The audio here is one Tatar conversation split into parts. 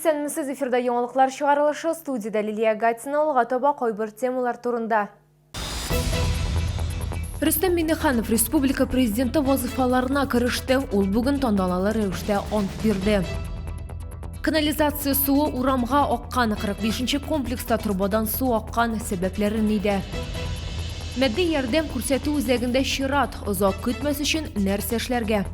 Исәнмесез, эфирда яңалыклар чыгарылышы, студиядә Лилия Гатина, алга таба кайбер темалар турында. Рөстәм Миңнеханов республика президенты вазыйфаларына кереште. Ул бүген тантаналы рәвештә ант бирде. Канализация суы урамга аккан. 45 нче комплекста торбадан су аккан. Сәбәпләре нидә? Матди ярдәм күрсәтү үзәгендә чират. Озак көтмәс өчен нәрсә эшләргә?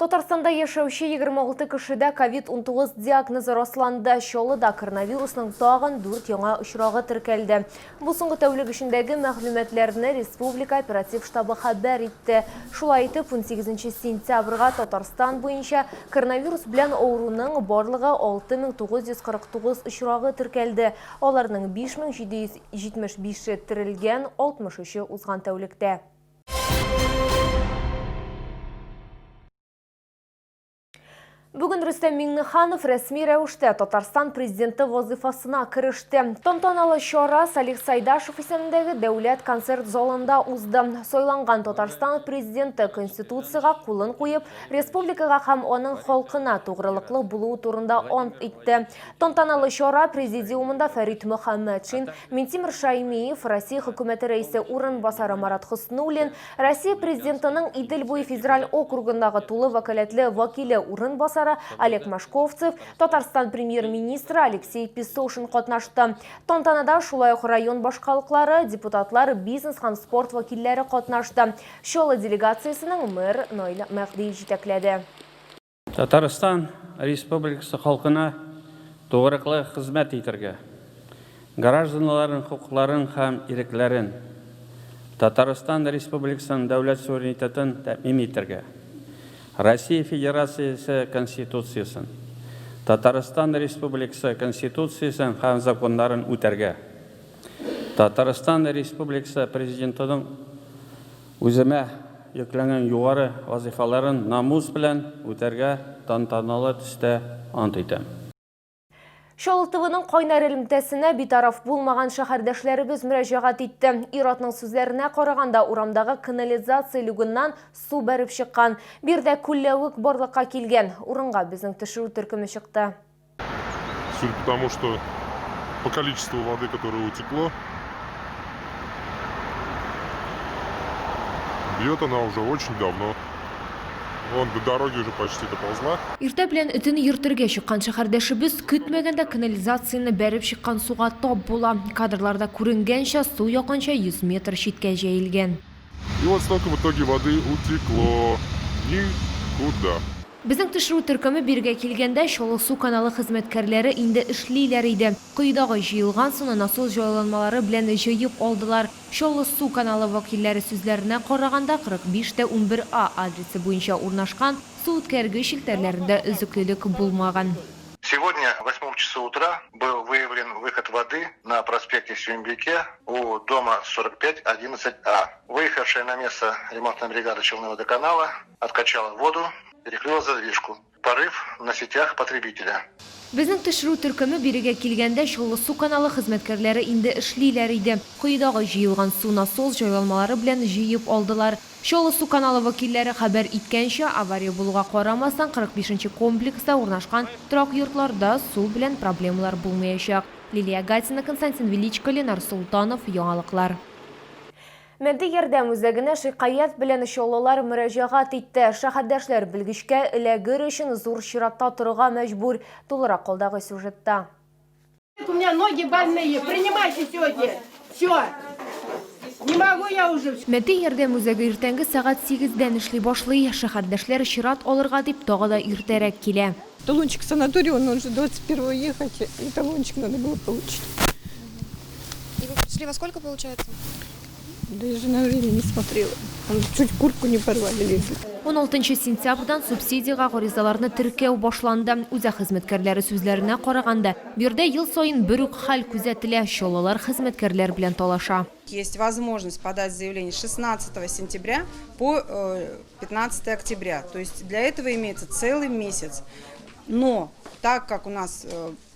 Татарстанда яшәүче 26 кешедә ковид-19 диагнозы расланды. Чаллыда коронавирусның тагын 4 яңа очрагы теркәлде. Бу соңгы тәүлек эчендәге мәгълүматларны республика оператив штабы хәбәр итте. Шулай итеп, 18 сентябрьгә Татарстан буенча коронавирус белән авыруның барлыгы 6949 очрагы теркәлде. Аларның 5775-е терелгән, 63-е узган тәүлектә. Бүген Рөстәм Миңнеханов рәсми рәвештә Татарстан президенты вазыйфасына кереште. Тантаналы чара Салих Сайдашев исемендәге дәүләт концерт залында узды. Сайланган Татарстан президенты Конституциягә кулын куеп, республикага һәм аның халкына тугрылыклы булуы турында ант итте. Тантаналы чара президиумында Фәрит Мөхәммәтшин, Минтимер Шаймиев, Россия Хөкүмәте Рәисе урынбасары Марат Хөснуллин, Россия Президентының Идел буе федераль округындагы тулы вәкаләтле вәкиле урынбасары Олег Машковцев, Татарстан Премьер-министры Алексей Песошин катнашты. Тантанада шулай ук район башкалыклары, депутатлар, бизнес һәм спорт вәкилләре катнашты. Чаллы делегациясенең мэр Наил Мәһдиев җитәкләде. Татарстан Республикасы халкына тугрыклы хезмәт итәргә, гражданнарның хокукларын һәм ирекләрен, Татарстан Республикасының дәүләт суверенитетын тәэмин итәргә, Россия Федерациясе Конституциясен, Татарстан Республикасы Конституциясен һәм законнарын үтәргә, Татарстан Республикасы Президентының Үземә йөкләнгән югары вазыйфаларын намус белән үтәргә тантаналы төстә ант итәм. Чаллы ТВның кайнар элемтәсенә битараф булмаган шәһәрдәшләребез мөрәҗәгать итте. Ир-атның сүзләренә караганда, урамдагы канализация люгыннан су бәреп чыккан. Биредә күлләвек барлыкка килгән. Урынга безнең төшерү төркеме чыкты. Судя по тому, что по количеству воды, которое утекло, бьет она уже очень давно. Вон до дороги уже почти доползла. Иртә белән этен йөртергә чыккан шәһәрдәшебез көтмәгәндә канализацияне бәреп чыккан суга тап була. Кадрларда күренгәнчә, су якынча 100 метр читкә җәелгән. И вот столько в итоге воды утекло. Никуда. Безнең төшерү төркеме бирегә килгәндә, Чаллы су каналы хезмәткәрләре инде эшлиләр иде. Коедагы җыелган суны насос җайланмалары белән җыеп алдылар. Чаллы су каналы вәкилләре сүзләренә караганда, 45 тә 11 А адресы буенча урнашкан суүткәргеч челтәрләрендә өзеклелек булмаган. Сегодня в восьмом часу утра был выявлен выход воды на проспекте Сюмбике у дома 45 11 А. Выехавшая на место ремонтная бригада Челныводоканала откачала воду, перекрыла задвижку. Порыв на сетях потребителя. Безнең төшерү төркеме бирегә килгәндә Чаллы су каналы хезмәткәрләре инде эшлиләр иде. Коедагы җыелган су насос җайланмалары белән җыеп алдылар. Чаллы су каналы вәкилләре хәбәр иткәнчә, авария булуга карамастан, 45 нче комплекста урнашкан торак йортларда су белән проблемалар булмаячак. Лилия Гатина, Константин Величко, Ленар Солтанов, Яңалыклар. Матди ярдәм үзәгенә шикаять белән чаллылар мөрәҗәгать итте. Шәһәрдәшләр белгечкә эләгер өчен зур чиратта торырга мәҗбүр. Тулырак алдагы сюжетта. У меня ноги больные, принимайте сегодня. Все. Не могу я уже. Матди ярдәм үзәге иртәнге сәгать сигездән эшли башлый. Шәһәрдәшләр чират алырга дип тагы да иртәрәк килә. Талончик в санаторий, он уже 21-го ехать, и талончик надо было получить. И вы пришли во сколько, получается? Да я же на время не смотрела. Он чуть куртку не порвали, лезли. 16 сентябрьдән субсидиягә гаризаларны теркәү башланды. Үзәк хезмәткәрләре сүзләренә караганда, биредә ел саен бер үк хәл күзәтелә, чаллылар хезмәткәрләр белән талаша. Есть возможность подать заявление с 16 сентября по 15 октября. То есть для этого имеется целый месяц. Но Так как у нас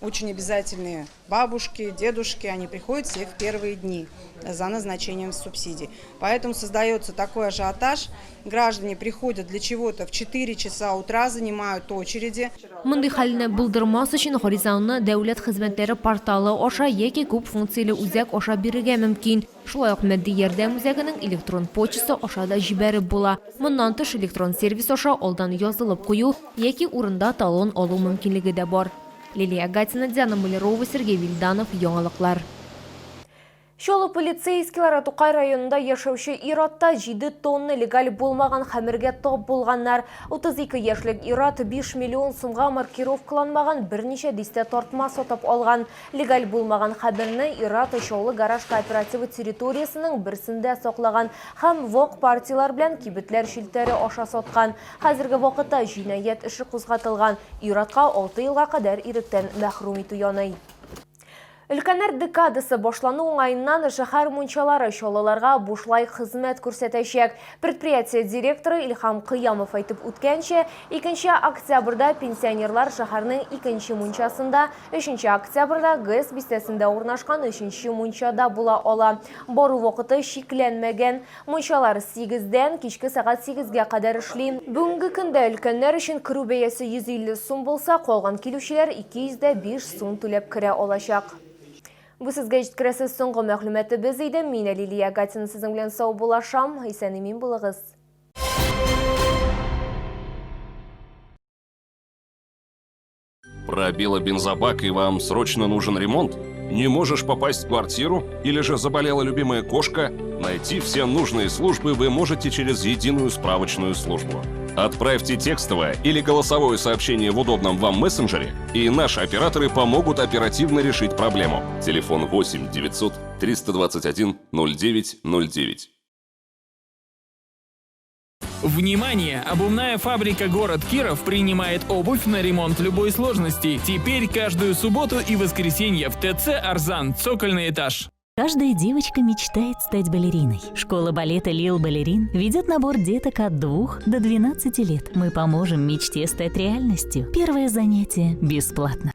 очень обязательные бабушки, дедушки, они приходят все в первые дни за назначением субсидий. Поэтому создается такой ажиотаж. Граждане приходят для чего-то в 4 часа утра, занимают очереди. Мондый хәлне булдырмас өчен гаризаны дәүләт хезмәтләре порталы аша яки күп функцияле үзәк аша бирергә мөмкин. Шулай ук матди ярдәм үзәгенең электрон почтасы аша да җибәреп була. Моннан тыш электрон сервис аша алдан язылып кую яки урында талон алу мөмкинлеге дә бар. Лилия Гатина, Диана Малярова, Сергей Вильданов, Яңалыклар. Чаллы полицейскийлары Тукай районында яшәүче ир-атта 7 тонна легаль булмаган хәмергә тап булганнар. 32 яшьлек ир-ат 5 миллион сумга маркировкаланмаган берничә дистә тартма сатып алган. Легаль булмаган хәмерне ир-ат Чаллы гараж кооперативы территориясенең берсендә саклаган һәм вак партияләр белән кибетләр челтәре аша саткан. Хәзерге вакытта җинаять эше кузгатылган. Ир-атка 6 елга кадәр иректән мәхрүм итү яный. Өлкәннәр декадасы башлану уңаеннан шәһәр мунчалары чаллыларга бушлай хезмәт күрсәтәчәк. Предприятие директоры Илһам Кыямов әйтеп үткәнчә, 2 октябрьдә пенсионерлар шәһәрнең икенче мунчасында, 3 октябрьдә ГЭС бистәсендә урнашкан өченче мунчада була ала. Бару вакыты чикләнмәгән. Мунчалар сигездән кичке сәгать сигезгә кадәр эшли. Бүгенге көндә өлкәннәр өчен керү бәясе 150 сум булса, калган килүчеләр 205 сум түләп керә алачак. Бу сезгә җиткерәсе соңгы мәгълүматыбыз иде. Мин Лилия Гатина сезнең белән саубуллашам. Исән-имин булыгыз. Пробило бензобак и вам срочно нужен ремонт? Не можешь попасть в квартиру? Или же заболела любимая кошка? Найти все нужные службы вы можете через единую справочную службу. Отправьте текстовое или голосовое сообщение в удобном вам мессенджере, и наши операторы помогут оперативно решить проблему. Телефон 8 900 321 09 09. Внимание! Обувная фабрика «Город Киров» принимает обувь на ремонт любой сложности. Теперь каждую субботу и воскресенье в ТЦ «Арзан», цокольный этаж. Каждая девочка мечтает стать балериной. Школа балета «Лил Балерин» ведет набор деток от 2 до 12 лет. Мы поможем мечте стать реальностью. Первое занятие бесплатно.